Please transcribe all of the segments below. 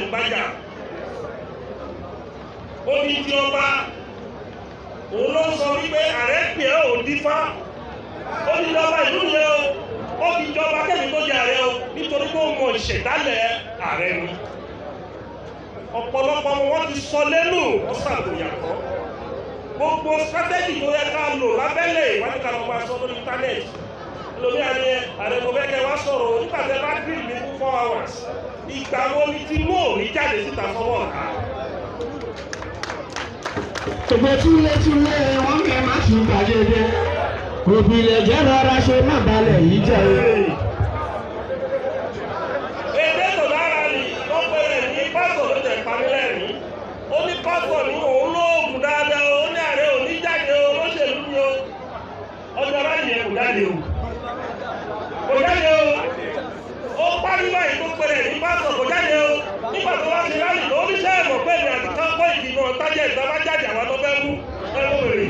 ń bájà. Odidi ọba òun ló sọ wípé ààrẹ pè é, òun dífá. Odidi ọba ìlú yẹn o, ó fi jọba kẹ́mi tó jẹ ààrẹ o, nítorí pé ó mọ ìṣẹ̀dálẹ̀ ààrẹ ni. Ọ̀pọ̀lọpọ̀ wọn ti sọ lẹ́nu, wọ́n ṣàgbòyàtọ̀. Gbogbo strategy tó yẹ ká lò lábẹ́lẹ̀, ìwádìí ká lọ máa sọ lórí internet lórí ààrẹ. Ààrẹ, mo fẹ́ kẹ́ wá sọ̀rọ̀ nígbà tẹ́ bá grill mi fún 4 hours. Ìgbà wo ni tí mò ní jáde síta sọ́wọ́ ọ̀tá? Gbogbo túlétúlé wọn kẹ́ má tún gbàgede. Òbílẹ̀ jẹ́ rọra ṣe má balẹ̀ yìí jẹ́ o. Èdè tó lára ni ó pè é ní pásítọ̀ ló tẹ̀ pamílẹ̀rín. Ó ní pásítọ̀ ní òun lóògùn dáadáa. Ó ní ààrẹ ò ní jáde o, olóṣèlú ni o. Ọjọ́ bá yẹn kò jáde o, kò jáde o. Ó parí báyìí tó pè é ní pásítọ̀, kò jáde o. Nígbà tó wá ṣe rally tó oníṣẹ́ ẹ̀mọ̀ pé èmi àti kápọ́ ìdìbò tájẹ̀ ìta bá jáde, àwọn tó fẹ́ mú ẹ̀wọ̀n wèrè.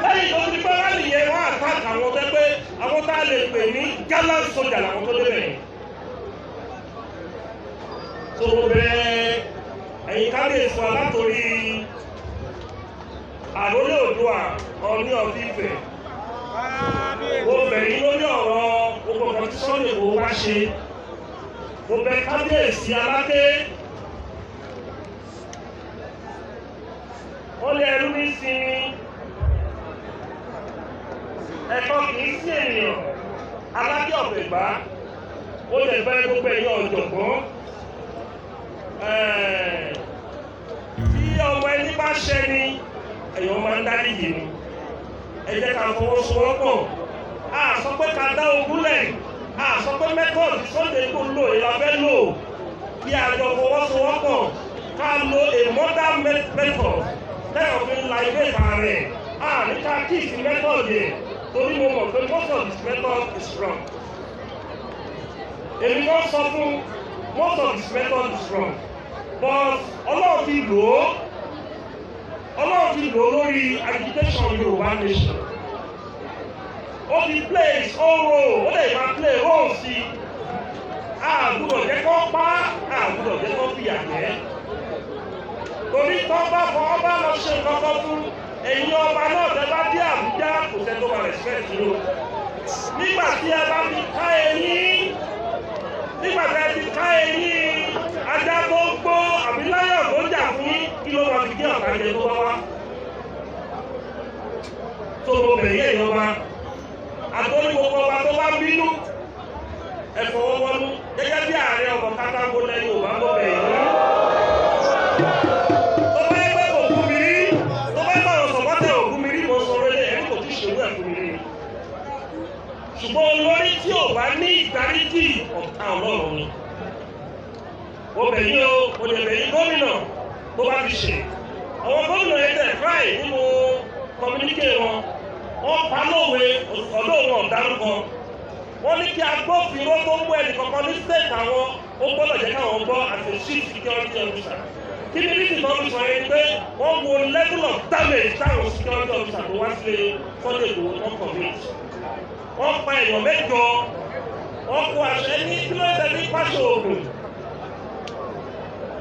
Lẹ́yìn tó ti pẹ́ rally yẹn, wọ́n attack àwọn tẹ́ pé àwọn tá a lè pè ní gallant soldier làwọn tó débẹ̀ yẹn. Tó mo bẹ ẹ̀yin kábíyèsí wa látòrí àrólé Oòduà, Ọọ̀ni of Ifẹ̀, mo bẹ̀ yín lórí ọ̀rọ̀ gbogbo nǹkan tí Sunday Igboho wá ṣe. Mo bẹ̀ kábíyèsí Aláké. Wọ́n lé ẹrú ní sinmi, ẹ̀kọ́ kì í sí ènìyàn. Aláké ọ̀fẹ̀gbá, ó lè bẹ́ gbogbo ẹ̀yin ọ̀jọ̀gbọ́n. Tí ọmọ ẹni bá ṣẹ ni èèyàn máa ń dáríjì ni. Ẹ jẹ́ ká fọwọ́sowọ́pọ̀. A sọ pé ká dá ogún lẹ̀, a sọ pé method Sunday Igboho lò yìí la fẹ́ lò. Kí a jọ fọwọ́sowọ́pọ̀, ká lo a modern method tẹ́yọ̀ fi ń la ilé ìta rẹ̀. A ní ká kíìsì method yẹn, torí mo mọ̀ pé most of this method is wrong. Èmi kan sọ fún, most of this method is wrong, but Ọlọ́run ti lò ó, Ọlọ́run ti lò ó lórí agitation Yorùbá nation. Ó ti play his own role, ó lè máa play role sí i. A gbọ́dọ̀ jẹ́ kó pa, a gbọ́dọ̀ jẹ́ kó fìyà jẹ, torí tó bá fọwọ́ bá lọ ṣe nǹkan kan fún ẹ̀yin ọba náà, tẹ́ bá dé Àbújá, kò sẹ́ tó máa respect yín o. Nígbà tí ẹ bá fi ká eyín, nígbà tí ẹ ti ká eyín ajá tó gbó àbí láyọ̀ tó jà fún yín, kí ló máa fi gé ọ̀tá jẹ tó bá wá? Tó mo bẹ̀ yé ìyọba àtọ́ní, gbogbo ọba tó bá bínú, ẹ fọwọ́ wọnú. Gẹ́gẹ́ bí Ààrẹ Ọ̀nà Kakanfò lẹ́yìn Yorùbá, mo bẹ̀ yín. Tó bá yẹ pé kò kú mi rí, tó bá yẹ pé àwọn sọ̀pọ̀tẹ̀ ò kú mi rí, mo sọ̀rọ̀ ilé ẹni kò tí ì ṣòwò ẹ̀ fún mi rí. Ṣùgbọ́n olórí tí ò bá ní ìdáríjì, ọ̀tá Ọlọ́run ni. Mo bẹ̀ yín o. Mo lè bẹ̀ yín, gómìnà tó bá ti ṣe. Àwọn gómìnà yẹn tẹ̀ fáì nínú communiqué wọn, wọ́n pa lówe ọ̀dọ́ wọn ọ̀dárúkọ. Wọ́n ní kí agbófinró tó mú ẹnì kankan ní state àwọn, ó gbọ́dọ̀ jẹ́ káwọn gbọ́ as a chief security officer. Kí ni bí tìtọ́ fi sọ yẹn? Pé wọ́n wo level of damage táwọn security officer tó wá sílé Sunday Igboho tó commit. Wọ́n pa èèyàn mẹ́jọ, wọ́n kó aṣọ ní kí ló ń tẹ̀ ní pàṣẹ òògùn.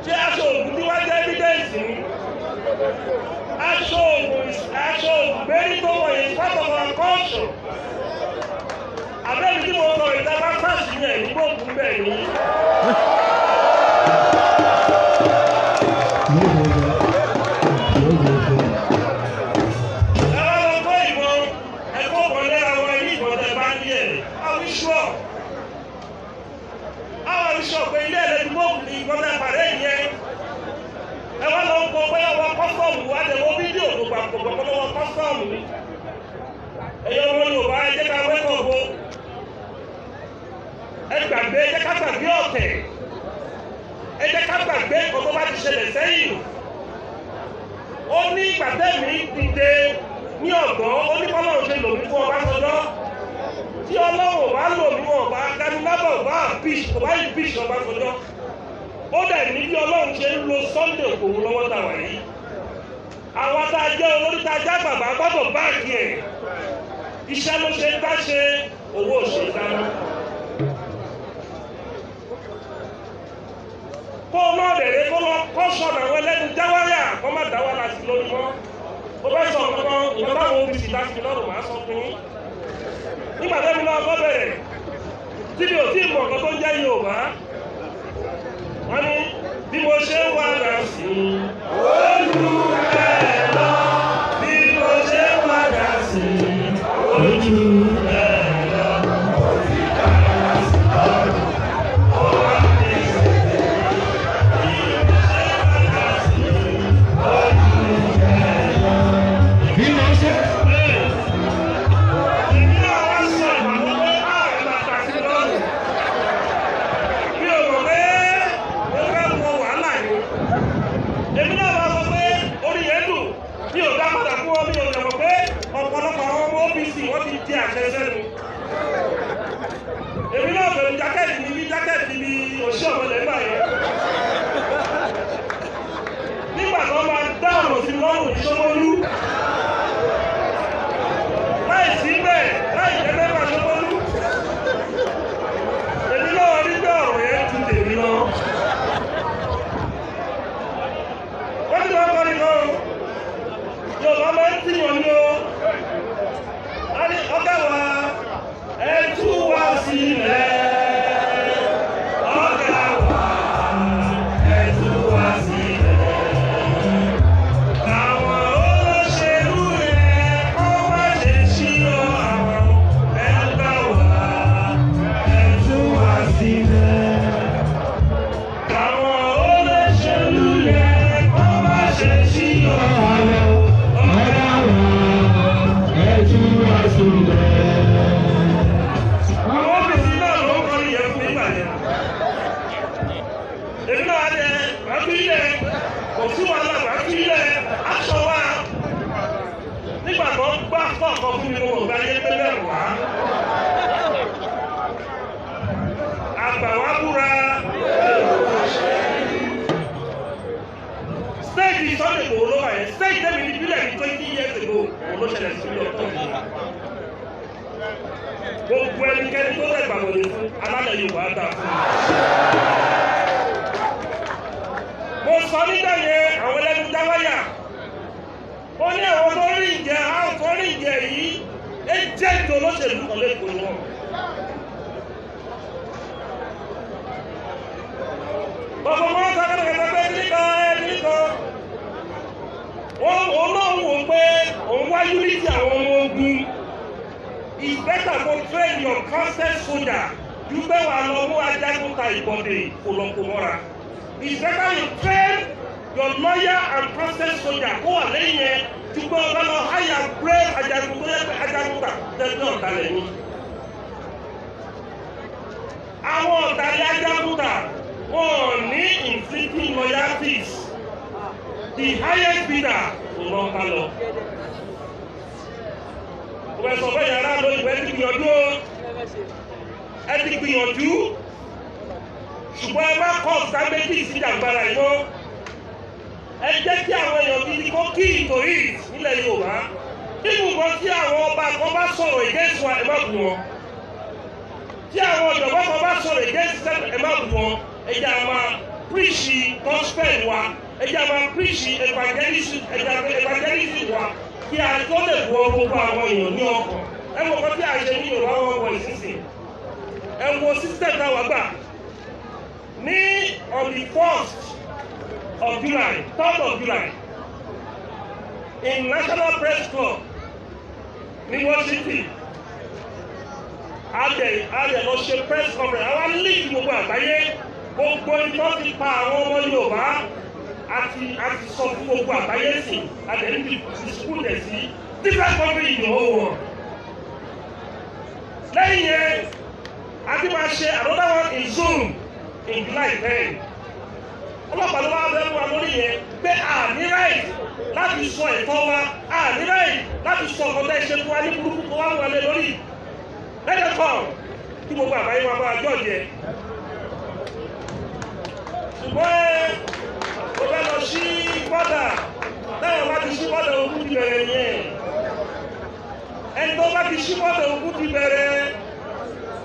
Ṣé aṣọ òògùn tí wá jẹ́ evidence ni? Aṣọ òògùn, aṣọ òògùn gbérí tó wọ̀ yìí, part of our culture. Àbẹ́mi tí mo sọ ìta bá pàṣẹ yẹn ní gbòògùn bẹ́ẹ̀ ni. Ẹ wá lọ kọ́ ìbọn, ẹ kó ìbọn lẹ́ra wọn ní ìbọn tẹ bá ní ẹ̀. Àwọn iṣu àwọn iṣu pé ilé ẹ̀lẹ́dì gbòògùn ní ìbọn tẹ pàdé yẹn. Ẹ wá lọ kọ pé ọwọ́ custom wà dé wọ́n fídíò kò gbà kò gbà lọ́wọ́ custom. Ẹ̀yọ́ ọmọ Yorùbá, ẹ jẹ́ ká wẹ́kọ̀ bo. Ẹ gbàgbé, ẹ jẹ́ ká gbàgbé ọ̀tẹ̀, ẹ jẹ́ ká gbàgbé nǹkan tó bá ti ṣẹlẹ̀ sẹ́yìn. Ó ní ìgbà tẹ́mi dìde ní ọ̀gbọ́n, ó ní kọ́lọ́run ṣe lò mí fún Ọbásanjọ́. Tí Ọlọ́run bá lò mí, wọn bá Gani-Lábọ̀ bá impeach, kò bá impeach Ọbásanjọ́. Ó dẹ̀ ní bí Ọlọ́run ṣe ń lo Sunday Igboho lọ́wọ́ tá a wà yìí. Àwọn tá a jẹ́ olórí, tá a já bàbá, gbọ́dọ̀ back ẹ̀. Iṣẹ́ ló ṣe ń dá ṣe, owó ò ṣe é dáná. dẹ̀rẹ́ kó lọ kọ́sọ̀nù àwọn ẹlẹ́nu jáwáyà kó má dá wàhálà sí lórí mọ́. Ó fẹ́ sọ nǹkan nǹkan táwọn OPC dá sí lọ́rùn, máa sọ fún yín. Nígbà tẹ́mi náà kọ́ bẹ̀rẹ̀, tí mi ò tí ì mọ̀ nǹkan tó ń jẹ́ Yorùbá, wọ́n ní bí mo ṣe ń wá dà sí ojú ẹ̀ lọ, bí mo ṣe ń wá dà sí ojú ẹ̀ lọ. Ó wá ní bí mo ṣe ń wá dà sí ojú ẹ̀ lọ. Bí mo ṣe. Èmi náà wá sọ ìpàdé pé ààrẹ máa ta sí lọ́rùn. Mi ò mọ̀ pé mo fẹ́ wọ wàhálà ni. Èmi náà wá sọ pé orí yẹn dùn. Mi ò dá padà fún ọ, mi ò mọ̀ pé ọ̀pọ̀lọpọ̀ àwọn ọmọ OPC wọ́n ti di àṣẹ sẹ́nu. Èmi náà pẹ̀lú jacket mi bí jacket mi òṣì ọ̀mọ̀lẹ̀ nígbà yẹn. Nígbà tó máa dá ọ̀rọ̀ sí lọ́rùn ní Ṣómólú, láì sí bẹ́ẹ̀, láì jẹ́ mẹ́fà Ṣómólú, èmi náà rí pé ọ̀rọ̀ yẹn ju tèmi lọ. Wọ́n ti wọ́n kọ́ni kan o, Yorùbá máa ń tì wọ́n ní o. A ní ọ̀gá wa, ẹ tú wa sílẹ̀. Ọ̀gá wa, ẹ tú wa sílẹ̀. Àwọn olóṣèlú yẹn kó má ṣe ṣírò àwọn ẹgbẹ́ wa, ẹ tú wa sílẹ̀. Àwọn olóṣèlú yẹn kó má ṣe ṣírò àwọn Ọ̀gá wa, ẹ tú wa sílẹ̀. Àwọn OPC náà ló ń kọrin yẹn fún nígbà yẹn. Èmi náà jẹ màá fi ilẹ̀, kò sí wàhálà, màá fi ilẹ̀ aṣọ wa. Nígbà tó ń gbá kọ̀ọ̀kan fún mi, mo mọ̀ gbáyé pé bẹ́ẹ̀ wá. Àgbà wa búra. Stage Sunday Igboho ló wà yẹn. Stage tẹ́mi ní bílẹ̀ ní 20 years ago, òun ló ṣẹlẹ̀ sí ilé ọ̀tọ̀ yìí. Gbogbo ẹnikẹ́ni tó lẹ̀ gbàgbọ́dé fún alálẹ̀ Yorùbá dà fún mi. Mo sọ nígbà yẹn, àwọn ẹlẹ́nu jáwáyà. Ó ní àwọn tó rí ìjẹ, àwọn tó rí ìjẹ yìí, ẹ jẹ́ ìjọ olóṣèlú kan lẹ́kọ̀ọ́ ni wọ́n. Gbogbo wọn sọ kẹ́tẹ́kẹ́tẹ́ pé kíníkan ẹ kíníkan. Wọ́n òun náà wò pé òun wá unity àwọn ọmọ ogun. It's better to train your trusted soldier ju pé wà lọ mú ajagun ta ìbọ̀dè kò lọ kò mọ́ra. It's better you train your loyal and trusted soldier kó wà lẹ́yìn ẹ ju pé ọba lọ hire brave ajagun tó yẹ pé ajagun ta tẹ́lẹ̀ ọ̀dàlẹ̀ ni. Àwọn ọ̀dàlẹ̀ ajagun ta wọn ò ní inflicting loyalties. The highest bidder kò lọ bá lọ. Mo fẹ́ sọ fẹ́ yàrá lóyìnbó, ẹ ti gbìyànjú o, ẹ ti gbìyànjú, ṣùgbọ́n ẹ má kọ́ sábẹ́jì sí ìjàgbára yìí mọ́. Ẹ jẹ́ kí àwọn èèyàn gidi kó kí ìtòrí nílẹ̀ Yorùbá. Nínú nǹkan tí àwọn ọba kan bá sọ̀rọ̀ against wa, ẹ má bù wọn. Tí àwọn ọ̀jọ̀gbọ́n kan bá sọ̀rọ̀ against, ẹ má bù wọn. Ẹ jẹ́ a máa preach gospel wa, ẹ jẹ́ a máa preach evangelism wa kí a tó lè wọ gbogbo àwọn èèyàn ní ọkàn. Ẹ wọ nǹkan tí a ṣe ní Yorùbá wọn wọ ìsinsìn. Ẹ wo system táwa gbà ní on the 1st of July, 3rd of July, in National Press Club ní Washington, a dẹ̀ lọ ṣe press conference, àwa lead gbogbo àgbáyé, gbogbo ìtọ́ ti pa àwọn ọmọ Yorùbá àti sọ fún gbogbo àgbáyé sí, a dẹ̀ ń distribute ẹ̀ sí different countries in the whole world. Lẹ́yìn yẹn, a ti máa ṣe another one in Zoom in July 10. Ọlọ́pàá ló wá fẹ́ mú wa lórí yẹn pé a ní right láti sọ ẹ̀tọ́ wa, a ní right láti sọ ọ̀kan tẹ́ ṣe fún wa ní burúkú tó wá wọlé lórí. Let them come kí gbogbo àgbáyé wa bá wa jọ́ọ̀jì ẹ̀. Ṣùgbọ́n ẹ o fẹ́ lọ sí border, táwọn bá ti sí border, ogun ti bẹ̀rẹ̀ yẹn. Ẹni tó bá ti sí border, ogun ti bẹ̀rẹ̀.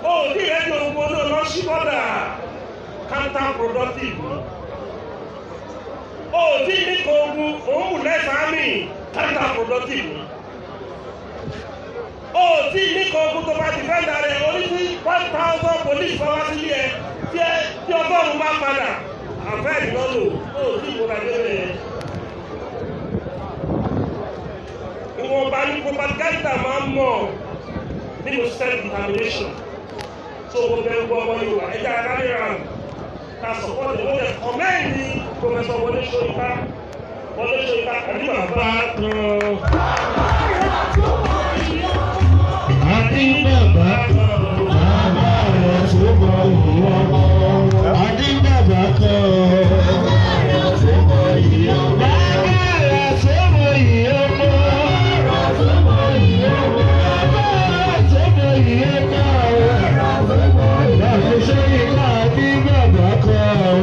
Ó ní ìrẹ́jọ ogun náà lọ sí border, counter productive. O tí ní kan ogun, òun mú lẹ́sàn-án mi, counter productive ni. O tí ní kan ogun tó bá defend rẹ̀, orí tí 1,000 police bá wá sílé ẹ, tí ẹ tí 100 bá padà, àfẹ́ ìlọ́lò, o tí ìwọ́n àgbẹ̀rẹ̀ yẹn. Ìwọ̀nba ní propaganda máa ń mọ̀ nínú self determination. So mo bẹ gbọ́ ọmọ Yorùbá, ẹ jẹ́ rally round ká support ẹ̀. Mo lè commend ní Professor Wọlé Ṣóyínká, Wọlé Ṣóyínká àbí bàbá kan. Àní bàbá, bàbá rẹ̀ tó mọ ìyá ọmọ. Àní bàbá kan. Bàbá rẹ̀ tó mọ ìyá ọmọ. Bàbá rẹ̀ tó mọ ìyá ọmọ. Bàbá rẹ̀ tó mọ ìyá ọmọ. Bàbá Ṣóyínká àní bàbá kan.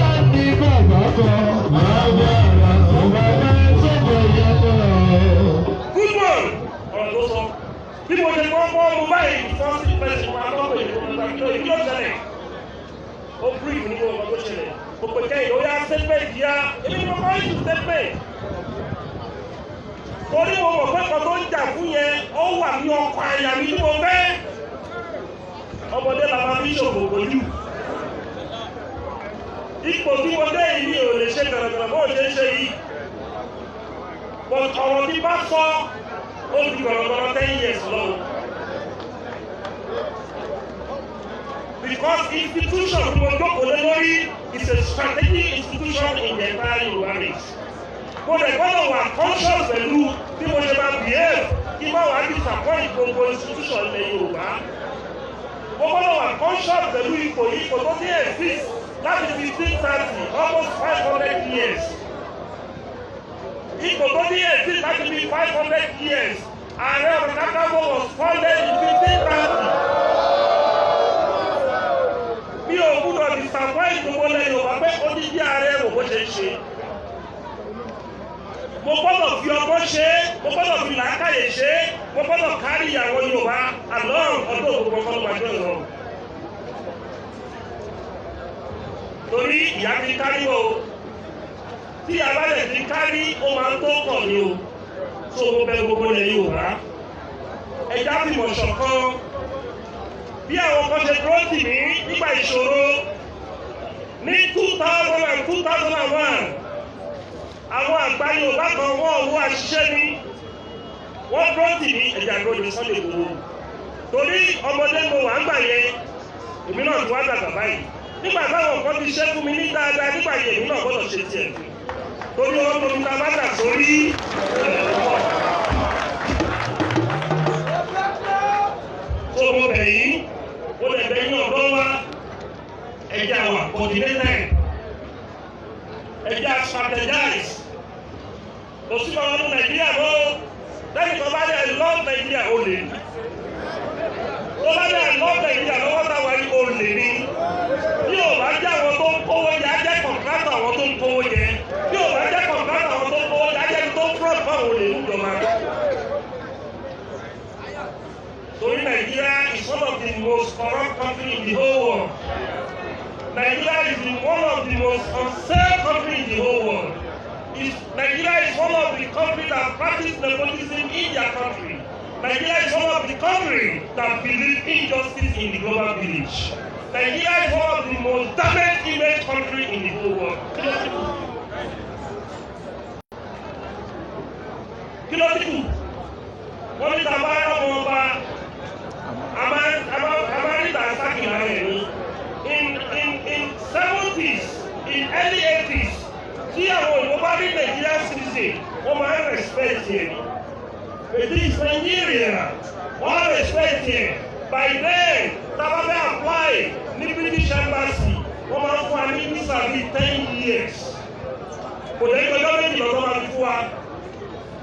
Àní bàbá kan. Bàbá rẹ̀ tó bàbá tó mọ ìyá ọmọ. Good one. Ọ̀rọ̀ tó sọ bí mo ṣe kọ́ kọ́ mo báyìí, first person máa kọ́ pé ìlú kí ló ṣẹlẹ̀. Ó brief ní gbogbo nǹkan tó ṣẹlẹ̀. Mo pè kẹ́yìn, ó yá, statement yá. Èmi ni mo kọ́ issue statement torí mo mọ̀ pé kan tó ń jà fún yẹn, ó wà ní ọkọ̀ àyà mi tí mo fẹ́. Ọmọdé la máa fi ṣòfò kojú ipò tí mo dé yìí, mi ò lè ṣe gànàgànà bó ṣe ń ṣe yìí, but ọ̀rọ̀ tí bá sọ, ó ju gànàgànà 10 years lọ, because institution tí mo jókòó lé lórí is a strategic institution in the entire Yorùbá race. Mo lè gbọ́dọ̀ wà conscious pẹ̀lú bí mo ṣe máa behave kí má wàá disappoint gbogbo institution ilẹ̀ Yorùbá. Mo gbọ́dọ̀ wà conscious pẹ̀lú ipò yìí, ipò tó ti exist láti 1530, almost 500 years, ipò tó ti exist láti fi 500 years. Ààrẹ Ọ̀nà Kakanfò was founded in 1530. Mi ò gbúdọ̀ disappoint gbogbo ilẹ̀ Yorùbá pé odidi ààrẹ wò bó ṣe ń ṣe. Mo gbọ́dọ̀ fi ọgbọ́n ṣe é, mo gbọ́dọ̀ fi làákàyè ṣe é, mo gbọ́dọ̀ kárí ìyàwó Yorùbá along ọdún ògbógbó kọ́ ló máa jọ ìrọ̀rùn. Torí ìyá ti kárí o, tí ìyá bá lẹ̀ ti kárí, ó máa ń tó kàn ní o. Tó mo bẹ̀ gbogbo ilẹ̀ Yorùbá, ẹja fìmọ̀ ṣọ̀kan bí àwọn kan ṣe dúró tì mí nígbà ìṣòro ní 2000 and 2001. Àwọn àgbà Yorùbá kan, wọ́n owó àṣìṣe ní wọ́n dúró tì mí. Ẹ̀jẹ̀ àdúró ní Sunday Igboho torí ọmọdé mo wà ń gbà yẹn, èmi náà ti wá dàgbà báyìí. Nígbà táwọn kan ti ṣe fún mi ní dáadáa nígbà yẹn, èmi náà gbọ́dọ̀ ṣe tiẹ̀ fún torí wọn tóbi tá a bá dà sórí ẹ̀. Tó mo bẹ̀ yín, mo lè bẹ̀ yín ọ̀dọ́ wa, ẹ̀jẹ̀ àwà coordinated, ẹ̀jẹ̀ strategize. Kò sí ọmọ ọdún Nàìjíríà mọ́. Lẹ́yìn tó bá dẹ̀ love Nàìjíríà, ó lè ní. Tó bá dẹ̀ love Nàìjíríà lọ́wọ́ táwa yìí, ó lè ní. Bí ò bá jẹ́ àwọn tó ń kówó jẹ, á jẹ́ contractor àwọn tó ń kówó jẹ. Bí ò bá jẹ́ contractor àwọn tó ń kówó jẹ, á jẹ́ tó ń fraud fáwọn olè níjọba. Torí Nigeria is one of the most corrupt country in the whole world. Nigeria is one of the most unsafe country in the whole world. Nigeria is one of the countries that practice nepotism in their country. Nigeria is one of the countries that believe injustice in the global village. Nigeria is one of the most damaged image country in the whole world. Kí ló ti kù? Kí ló ti kù? Wọ́n ní tàbá ọmọ ọba, a máa rí dànsákì lára ẹ̀ ní. In 70s, in early 80s, tí àwọn òyìnbó bá rí Nigerian citizen, wọ́n máa ń respect yẹn. It is Nigeria, wọ́n respect yẹn. By then, tá a bá fẹ́ apply ní British Embassy, wọ́n máa ń fún wa ní visa bíi 10 years. Kò dé ọjọ́ 2 lọ́dọ́ máa fi fún wa.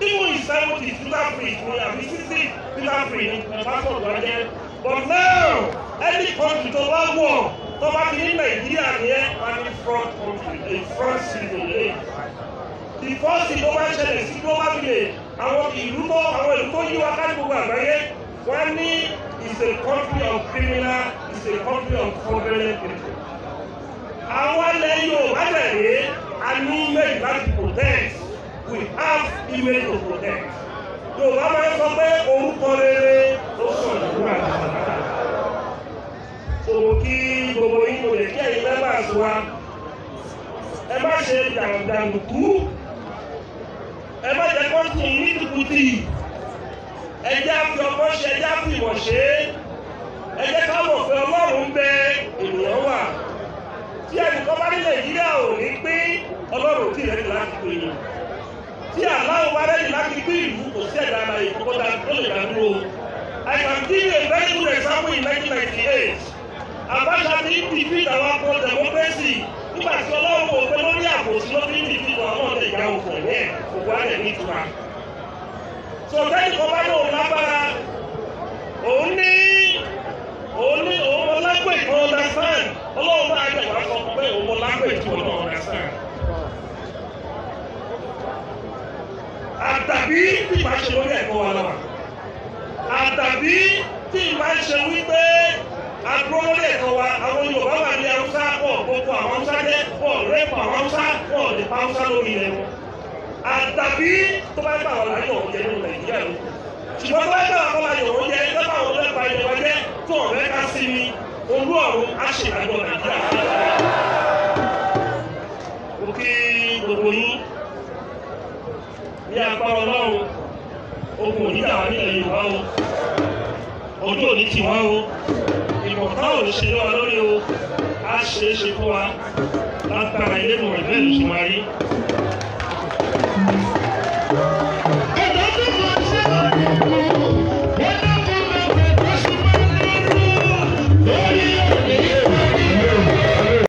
Even in 70s, visa free ni, àbí 60, visa free ni passport wa jẹ́. But now, any country tó bá wọ̀, tó bá ti ní Nàìjíríà ní ẹ́, wọ́n ní fraud country, a fraud citizen lè. The first thing tó bá ṣẹlẹ̀ sí global village, àwọn ìlú tó yí wa ká ní gbogbo àgbáyé, wọ́n ní is a country of criminal, is a country of fraudulent people. Àwọn ilẹ̀ Yorùbá rẹ̀, a ní image láti protect. We have image to protect. Yorùbá máa ń sọ pé orúkọ rere ló sàn ju wúrà àti fàdákà. So mo kí gbogbo yín, mo lè kí ẹ̀yin members wa. Ẹ má ṣe jàǹdùkú, ẹ má jẹ́ kó tì ní tìkùtì. Ẹ jẹ́ àfi ọgbọ́n ṣe, ẹ jẹ́ àfi ìmọ̀ ṣe. Ẹ jẹ́ ká mọ̀ pé Ọlọ́run ń bẹ, ènìyàn wà. Tí ẹnìkan bá ní Nàìjíríà ò ní pín, Ọlọ́run ò tí ì ready láti pín in. Tí aláwọ̀ bá ready láti pín ìlú, kò sí ẹ̀dá ara ìkókó tó lè dá dúró. I can give you a very good example. In 1998, Abacha ti ń defeat our pro-democracy. Nígbà tí Ọlọ́run kò pé lórí àbòsí ló fi ń defeat àwọn ọmọdé, ìjà òkú ẹ̀ òkú àrẹ̀ ní ìtura. So tẹ́nìkan bá lóun lágbára, òun ní òun mọ language kan understand, Ọlọ́run máa jẹ̀ wá sọ pé òun mọ language tí wọ́n náà understand. Àdàbí tí ìbá ṣe lórí ẹ̀kọ́ wa lọ́wọ́, àdàbí tí ìbá ṣe wípé àdúró lórí ẹ̀kọ́ wa. Àwọn Yorùbá wà ní Haúsá pọ̀, gbogbo àwọn Haúsá jẹ́ pọ̀ rẹ́pọ̀, àwọn Haúsá pọ̀ lè pa Haúsá lórí ilẹ̀ wọn. Àdàbí tó bá gbà wọ́n láyọ̀ oúnjẹ nínú Nàìjíríà ló, ṣùgbọ́n tó bá gbà wọ́n láyọ̀ oúnjẹ lọ́pàá, àwọn ọlọ́pàá ilẹ̀ wa jẹ́ tó ọ̀rẹ́ ká sí mi, olú ọ̀run á ṣèdájọ́ Nàìjíríà. Mo kí gbogbo yín. Ní agbára Ọlọ́run, ogun òní dà wá nílẹ̀ Yorùbá o, ojú òní tì wá o, ìmọ̀ká ò ní ṣe lé wa lórí o. Á ṣe é ṣe fún wa látara ilé ìmọ̀ ìbẹ́ẹ̀ ló ṣe máa rí.